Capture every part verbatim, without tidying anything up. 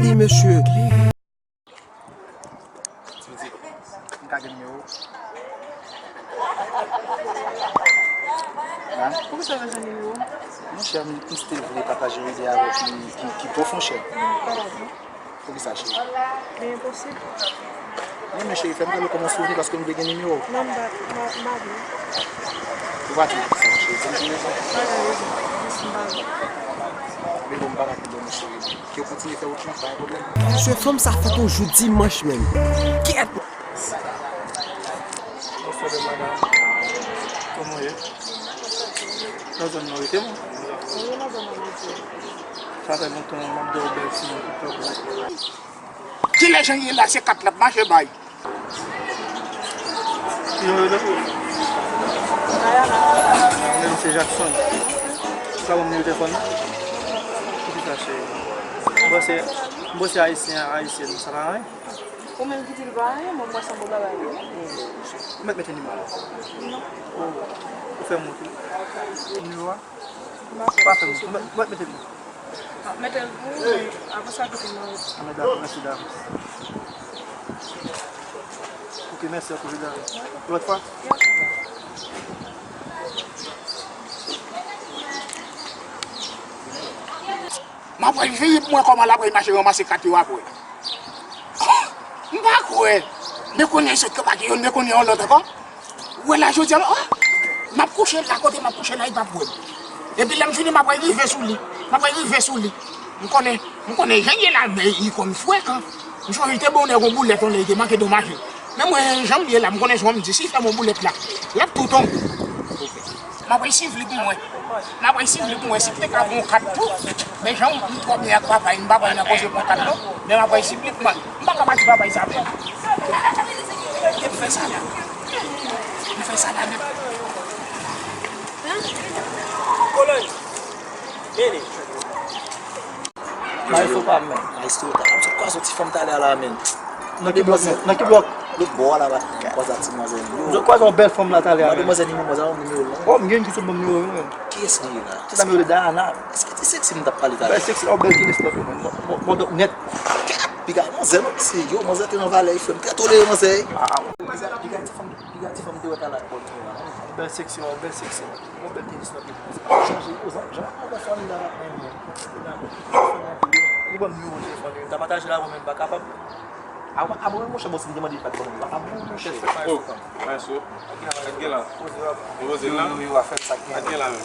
Li, mesye. Ti pitit, m ka gen nimewo w? Ha? Poukisa w bezwen nimewo m? Monchè, m, m still vle pataje yon ide avè w ki, ki, ki pwofon, chè. Poukisa, cheri? Li enposib. Wi, men cheri, fè m gade kòman w souri paske m vle gen nimewo w. Non, m pa, m pa, m pa vle. Ou pa di m poukisa, cheri, di m pou rezon. M pa gen rezon. Jis m pa vle. Men bon, m pa ka kenbe w, cheri. Ke w kontinye fè wout ou, pa gen pwoblèm. Se fanm sa fèt yon jou dimanch menm. Kèt! Bonswa, bèl madanm. Kòman w ye? Nan zòn nan w rete, mwen? Wi, nan zòn nan m rete. Sa fè lontan m ap di w bèl ti moun ki pè. Kilè jan ye la, se kat l ap mache bay. Ki jan w rele? Mwen se Jackson. Ou ka ban m nimewo telefòn ou? Poukisa, cheri? M panse, m panse ayisyen, ayisyen, sa pa anyen. Ou menm ki di l pa anyen, mwen, m wè se yon bon bagay, wi. Ou mèt mete nimewo a? Non. Oh, ou fè m wont, wi. Nimewo a? Pa fè m wont. Ou mèt, ou mèt mete l. M ap mete l pou ou, men apre sa, kite m nan wout. Anben, dakò, mèsi davans. Ok, mèsi anpil, wi, davans. Lòt fwa? M ap wè veye pou mwen kòman l ap mache ranmase kat yo apre. M pa kwè. Men kounye a, sot ke pa gen youn, men kounye a, yon lòt ankò. Ou wè la, jodi a, oh, m ap kouche la, kote m ap kouche la, li p ap wè m. Epi lè m fini, m ap rive sou li. M ap rive sou li. M konnen, m konnen jan l ye la, men li konn frekan. M sonje te bon nèg yon boulèt, yon lè li te manke domaje. Men mwen, jan m ye la, m konnen jan m di, si fè m yon boulèt la, l ap tou tonbe. M ap esivli pou mwen. M ap esivli pou mwen. Si m te ka pran yon kat tou, men jan m twò byen ak papa, m pa pral nan koze pran kat non. Men m ap esivli pou mwen. M pa ka pati papa sa menm. E m fè sa la. M fè sa la menm. Kolòn. Vini. Maestro pa m, men. Maestro, ta, m sot kwaze yon ti fanm talè a la, men. Nan ki blòk, men? Nan ki blòk? Lòt bò a la, ba. Kwaze ak ti manzè yo. M sot kwaze yon bèl fanm la talè a, men. Manzè nimewo, manzè nimewo l non. Oh, m gen ki sot ban m nimewo, men. Kiyès li ye la? Kiyès ki? Nimewo de Diana. Èske ti seksi m t ap pale talè a? Bèl seksi, oh, bèl tenis la, men. Bon, bon, bon, nèt. Piga manzè, non, se yo, manzè te nan valè, frè m. Trè tolere manzè. Ah, ah. Piga ti fanm, piga ti fanm te wè talè a, bon, nimewo a. Bèl seksi, oh, bèl seksi. Yon bèl tenis nan pye konsa. Chanje yo, zan, jan mwen wè fanmi la pa renmen. Li ban m nimewo telefòn li, m ta pataje l avè w, men m pa kapab. Apre, apre, monchè, bon, si m te mande li pa t ban mwen, li pa t ap ban mwen, monchè. Oh, maestro. Sa k gen la? Poze w ap poze l la? Wi, wi, wi, w ap fè sa k gen. Sa k gen la menm?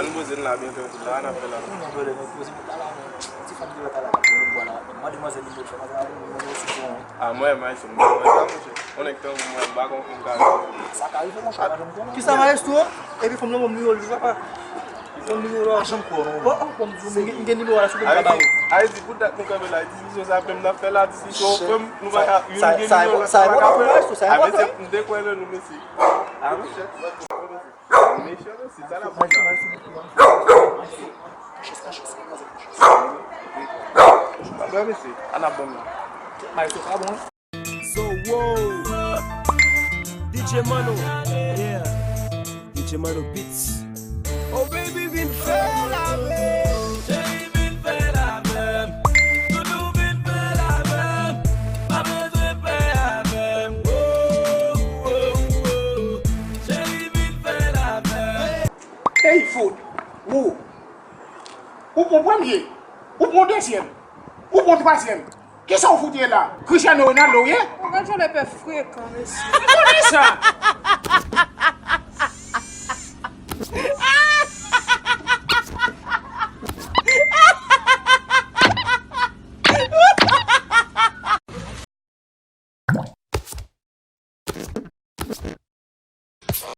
Ann poze l la byen trankil la, n ap fè la. Non, non, brother, nou poze nou ta la, men ti fanm ki wè ta la, k ap pran bwa la. Mande manzè nimewo l, fè manzè a, manzè osi bon, wi. Ah, mwen, maestro, m pa wè sa, monchè. Yon nèg tankou mwen, m pa konn pou m ka. Sa ka rive, monchè, pa janm konnen. Kisa maestro? Epi fanm nan ban m nimewo l wi, papa. Ban m nimewo la. Pa janm kwè w non. Oh, oh, ban m di w, m gen, m gen nimewo a la sou kòm m pa ba ou. Ayiti, pou dat nou kanpe la, diskisyon sa menm n ap fè la, diskisyon frè m, nou pa ka, youn gen nimewo lòt la pa ka fè. Sa enpòtan pou maestro, sa enpòtan. M te kwè nan nou, mesye. Ah, monchè. Mechan, mesye, sa n ap fè la. Ann ap ban m la. Maestro, sa bon. So, wow. D J Mano, yeah. D J Mano Beats. Oh, baby, vin fè lavè. Cheri, vin fè lavè. Toutou, vin fè lavè. Pa bezwen pè avè m. Oh, oh, oh. Cheri, vin fè lavè. Ey, fout. Ou. Ou pran premye. Ou pran dezyèm. Ou pran twazyèm. Kisa w fout ye la? Cristiano Ronaldo w ye? Ou gad jan lepè frekan, mesye. M konnen sa.